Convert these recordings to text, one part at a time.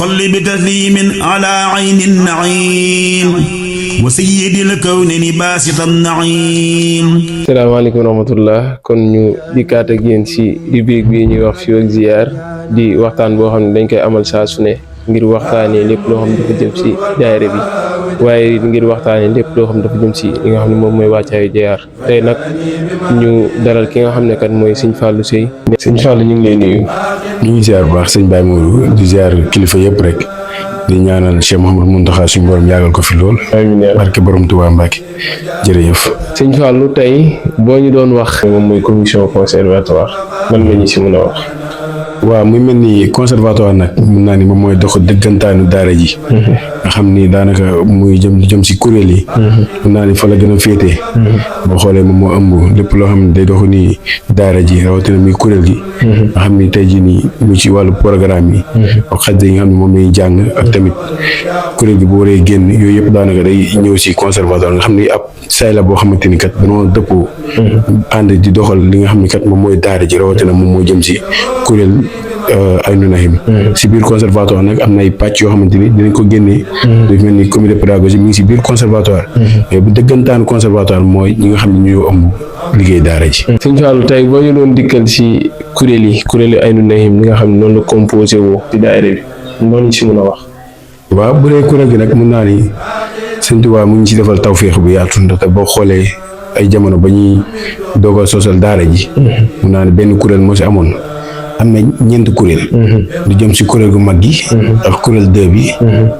صل بتسليم على عين النعيم وسيد الكون باسط النعيم. salaamaaleykum wa rahmatullah. kon ñu dikkaat ak yéen ci rubrique bi ñuy wax Fii ak Ziyaar di waxtaan boo xam ne dañ koy amal saa su ne ngir waxtaanee lépp loo xam dafa jëm ci daayira bi waaye ngir waxtaanee lépp loo xam dafa jëm ci li nga xam ne moom mooy wàccaayu ziyaar. tey nag ñu dalal ki nga xam ne kat mooy sëñ Fallou Seye. sëñ Fallou ñu ngi lay nuyu. ñu ngi ziar bu baax sëñ Baye Modou di ziar kilifa yëpp rek di ñaanal Cheikh Mouhamadou Mountakha suñu borom yàggal ko fi lool. amiin barke borom Touba Mbacke jërëjëf. sëñ Fallou tey boo ñu doon wax. moom mooy commission conservatoire man la ñu si mën a wax. waaw muy mel ni conservatoire nag mun naa ni moom mooy dox dëggantaanu daara ji. nga xam ni daanaka muy jëm si kuréel yi. mun naa ni fa la gën a féetee. boo xoolee moom moo ëmb lépp loo xam ne day dox ni daara ji rawatina muy kuréel gi. nga xam ni tey jii nii mu ci wàllu programme yi. ak xaj yi nga xam ne moom lañuy jàng ak tamit kuréel gi bu waree génn yooyu yëpp daanaka day ñëw si conservatoire nga xam ni ab say la boo xamante ni kat dañoo dëppoo. ànd di doxal li nga xam ni kat moom mooy daara ji rawatina moom moo jëm si kuréel. Aynu Nahim si biir conservatoire nag am na ay pàcc yoo xamante ni dinañ ko génnee. dafa mel ni comité pédagogique mi ngi si biir conservatoire. mais bu dëggantaan conservatoire mooy ñi nga xam ne ñoo ëmb liggéey daara ji. sëñ Fallou tey boo ñu doon dikkal si kuréelu Aynu Nahim li nga xam ne noonu la composé woo ci daayira bi noonu si mën a wax. waaw bu dee kuréel gi nag mun naa ni sëñ Tuubaa mu ngi si defal tawféex bu yaatu ndaxte boo xoolee ay jamono ba ñuy doog a sosal daara ji. mun naa ni benn kuréel moo si amoon. am na ñeent kuréel. di jëm si kuréel gu mag gi. ak kuréel 2 bi.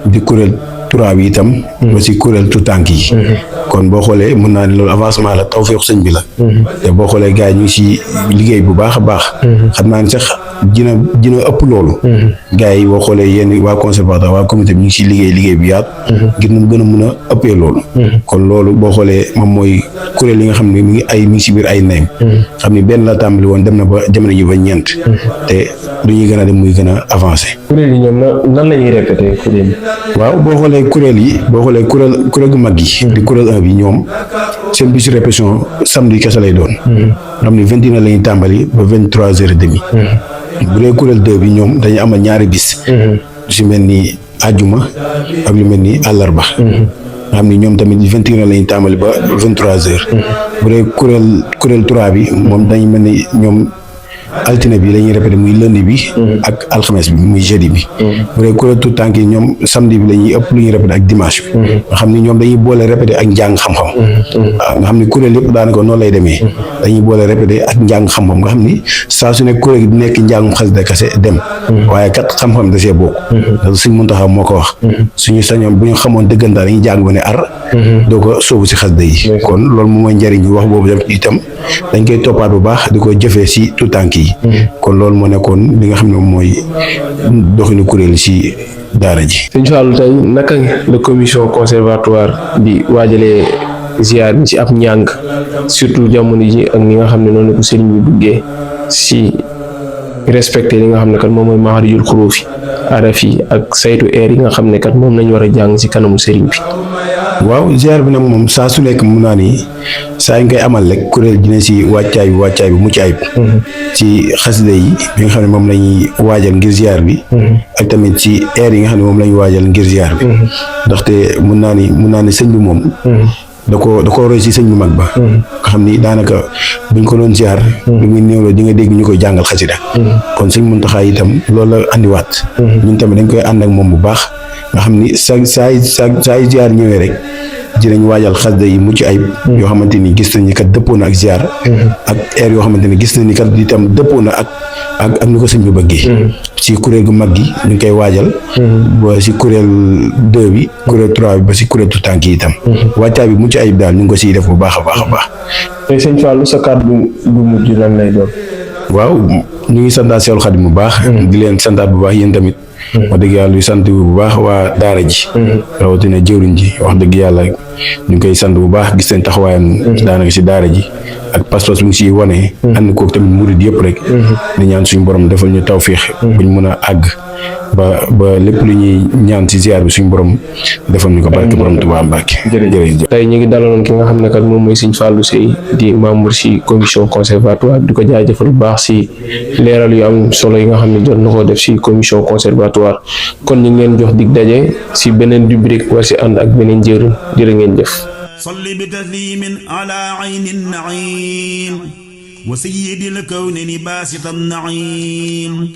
di kuréel 3 bi itam. ba si kuréel tutànk yi. kon boo xoolee mën naa ne loolu avancement la tawfeex sëñ bi la. te boo xoolee gars yi ñu ngi si liggéey bu baax a baax. xam naa ne sax dina ëpp loolu. gars yi boo xoolee yéen waa conservatoire waa comité bi ñu ngi si liggéey bu yaatu. ngir ñu gën a mën a ëppee loolu. kon loolu boo xoolee moom mooy kuréel yi nga xam ne mi ngi si biir ay Nahim. xam ni benn la tàmbali woon dem na ba jamono ji ba ñeent. te lu ñuy gën a dem muy gën a avancé. kuréel yi ñoom nan la ñuy répété kuréel yi. waaw boo xoolee kuréel gu mag yi. di kuréel 1 bi ñoom seen bisu répétition samedi kese lay doon. xam ni 21h la ñuy tàmbali ba 23h30. bu dee kuréel 2 bi ñoom dañuy amal ñaari bis. lu si mel ni àjjuma ak lu mel ni àllarba. nga xam ni ñoom tamit 21h la ñuy tàmbali ba 23h. bu dee kuréel 3 bi moom dañuy mel ni ñoom. altine bi la ñuy répété muy lundi bi. ak alxames bi muy jeudi bi. bu dee kuréel tout tànk yi ñoom samedi bi la ñuy ëpp lu ñuy répété ak dimanche bi. nga xam ni ñoom dañuy boole répété ak njàng xam-xam. waaw nga xam ni kuréel yëpp daanaka noonu lay demee. dañuy boole répété ak njàng xam-xam nga xam ni saa su ne kuréel gi di nekk njàngum xasida kese dem. waaye kat xam-xam da see bokk. ndax Sëñ Muntaxa moo ko wax. suñu sañoon bu ñu xamoon dëggantaan dañuy jàng ba ne ar. doo ko sóobu si xasida yi. kon loolu moom mooy njëriñ wax boobu itam dañ koy toppaat bu baax di ko jëfee si tout tànk yi. kon loolu moo nekkoon li nga xam ne mooy doxinu kuréel si daara ji. sëñ Fallou tey naka la commission conservatoire di waajalee ziar bi ci ab njàng surtout jamono ji ak ni nga xam ne noonu la ko sëriñ bi buggee si respecté li nga xam ne kat moom mooy maxarijul xuruufi araf yi ak saytu air yi nga xam ne kat moom lañ war a jàng si kanamu sëriñ bi. waaw ziar bi nag moom saa su nekk mun naa ni saa yu koy amal rek kuréel dina si wàccaay bi mucc ayib. ci xasida yi bi nga xam ne moom la ñuy waajal ngir ziar bi. ak tamit ci air yi nga xam ne moom la ñuy waajal ngir ziar bi. ndaxte mun naa ni sëñ bi moom. da ko roy ci sëñ bu mag ba. nga xam ni daanaka buñ ko doon ziar. lu muy néew la di nga dégg ñu koy jàngal xasida. kon sëñ Muntaxa itam loolu la andiwaat. ñun tamit dañ koy ànd ak moom bu baax. nga xam ni saa yu ziar ñëwee rek dinañ waajal xasida yi mucc ayib. yoo xamante ni gis nañ ni kat dëppoo na ak ziar. ak air yoo xamante ni gis nañ ni kat itam dëppoo na ak ni ko sëñ bi bëggee. ci kuréel gu mag gi ñu ngi koy waajal. ba si kuréel 2 bi kuréel 3 bi ba si kuréel tout tànk yi itam. wàccaay bi mucc ayib daal ñu ngi ko siy def bu baax a baax a baax. tey sëñ Fallou sa kàddu bu mujj lan lay doon. waaw ñu ngi santaat Seexul Xaadim bu baax. di leen santaat bu baax yéen tamit. wax dëgg yàlla luy sant bu baax waa daara ji. rawatina jëwriñ ji wax dëgg yàlla ñu ngi koy sant bu baax gis nañ taxawaayam daanaka si daara ji ak pas-pas bu ngi siy wane. ànd koog tamit murid yëpp rek. di ñaan suñu borom defal ñu tawféex. buñ mën a àgg ba lépp lu ñuy ñaan ci ziar bi suñu borom defal ñu ko barke borom Tuubaa Mbàkke. jërëjëf. tey ñu ngi dalaloon ki nga xam ne kat moom mooy Sëñ Fallou Seye di membre ci commission conservatoire di ko jaajëfal bu baax ci leeral yu am solo yi nga xam ne jot na koo def ci commission conservatoire kon ñu ngi leen jox dig daje ci beneen rubrique war ci ànd ak beneen jëriñ jërë ngeen jëf. salli bi taslimin ala ayni naim wa sayyidil kawnini basit an naim